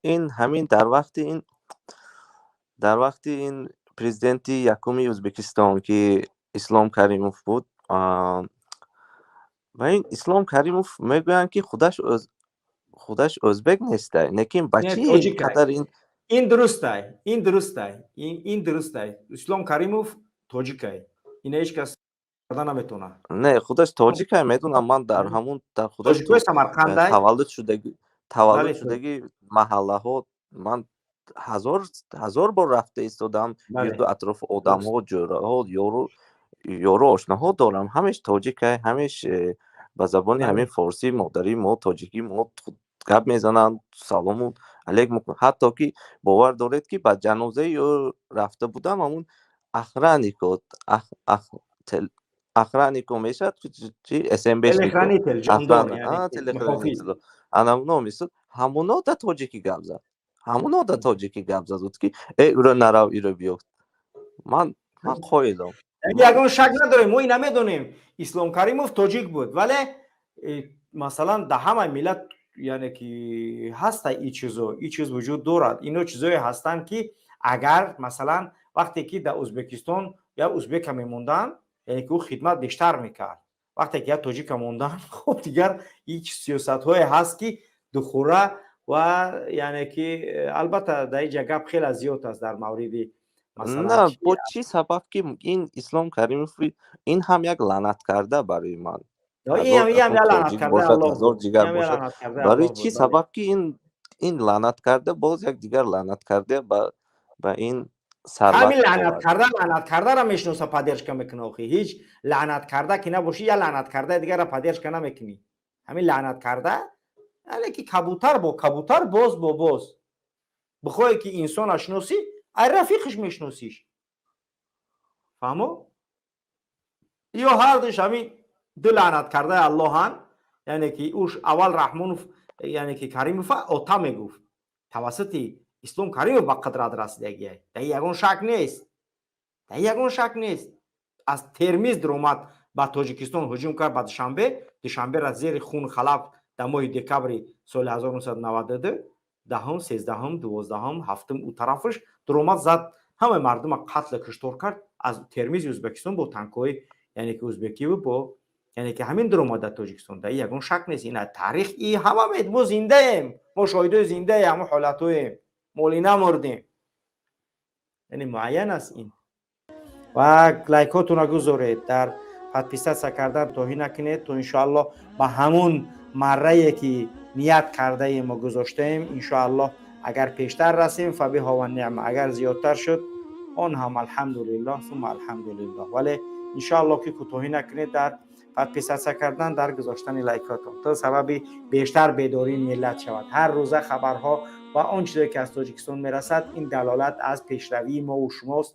Ин ҳамин дар вақти ин президенти якуми Ӯзбекистон, ки Ислом Каримов буд, ва ин Ислом Каримов мегӯянд, ки худаш ӯзбек нестай, лекин ба чӣ қадар ин Ин дурустай, ин дурустай, ин дурустай. Ислом Каримов тоҷикай, ина ҳеҷ кас карда наметавонад. Не, худаш тоҷикай, медонам ман, дар ҳамун дар худаш Тоҷикои Самарқандай. Таваллуд шудагӣ маҳаллаҳо ман ҳазор ҳазор бор рафта истодам, гирду атрофи одамҳо, ҷӯраҳо, ёру ошноҳо дорам, ҳамеш тоҷикай, ҳамеш ба забони ҳамин форсии модарии мо, тоҷикӣ мо гап мезананд, салому алейк. Ҳатто ки бовар доред, ки ба ҷанозаи ӯ рафта будам, ҳамун охраннико мешавад чи СМБшнико, анамуно месуд, ҳамуно да тоҷикӣ гап зад, ҳамуно да тоҷикӣ гап зад, ки э, уро нарав, иро биё. Ман қоилам. Ягон шак надорем, мо ина медонем, Ислом Каримов тоҷик буд, вале масалан, да ҳамаи миллат, яъне ки ҳаста и чизо, и чиз вуҷуд дорад. Ино чизое ҳастанд, ки агар масалан вақте ки дар Ӯзбекистон як узбека мемонданд, яъне ки ӯ хидмат бештар мекард. Вақте ки як тоҷика мондан, хуб, дигар ҳеҷ сиёсатҳое ҳаст, ки духура ва яъне ки албатта, дар инҷа гап хеле зиёд аст дар мавриди На, бо чӣ сабаб ки ин Ислом Каримов, ин ҳам як лаънат карда барои ман ҳазор ҷигар бошад, барои чӣ сабаб ки ин лаънат карда, боз як дигар лаънат карда ба ин Ҳамин лаънат карда лаънат кардаро мешиноса, поддержка мекуна. Охи, ҳеҷ лаънат карда ки набошӣ, я лаънат кардаи дигарро поддержка намекунӣ. Ҳамин лаънат карда, яъне ки кабутар бо кабутар, боз бо боз. Бихоҳе ки инсона шиносӣ, ай рафиқиш мешиносиш, фаҳмо? Ё ҳардуш ҳамин ду лаънат кардаи Аллоҳанд. Яъне ки уш аввал Раҳмонов, яъне ки Каримова ота мегуфт, тавассути Ислом Каримов ба қудрат расидагия. Дар ягон шак нест, дар ягон шак нест. Аз Термиз дуромад, ба Тоҷикистон ҳуҷум кард, ба Душанбе, Душанбера зери хун халаб дар моҳи декабри соли 1992, 10-ум, 13-ум, 12-ум, 7-ум, ӯ тарафаш дуромад, зад, ҳамаи мардума қатлу куштор кард аз Термизи Ӯзбекистон бо танкҳои, яъне ки узбекиву бо, яъне ки ҳамин дуромад дар Тоҷикистон. Дар ягон шак нест, ина таърих и ҳама мо зиндаем, мо шоҳидои зиндаи ҳамон ҳолатҳоем, моли намурдем, яъне муайян аст ин. Ва лайкотонро гузоред, дар подписаться кардан тоҳӣ накунед, то иншоаллоҳ ба ҳамун маррае ки ният кардаем мо гузоштаем. Иншоаллоҳ, агар пештар расем, فبها ونعمت, агар зиёдтар шуд, он ҳам алҳамдулиллоҳ сумма алҳамдулиллоҳ. Вале иншоаллоҳ ки кӯтоҳӣ накунед дар подписаться кардан, дар гузоштани лайкотон, то сабаби бештар бедории миллат шавад. Ҳар рӯза хабарҳо ва он чизе ки аз Тоҷикистон мерасад, ин далолат аз пешравии мову шумост.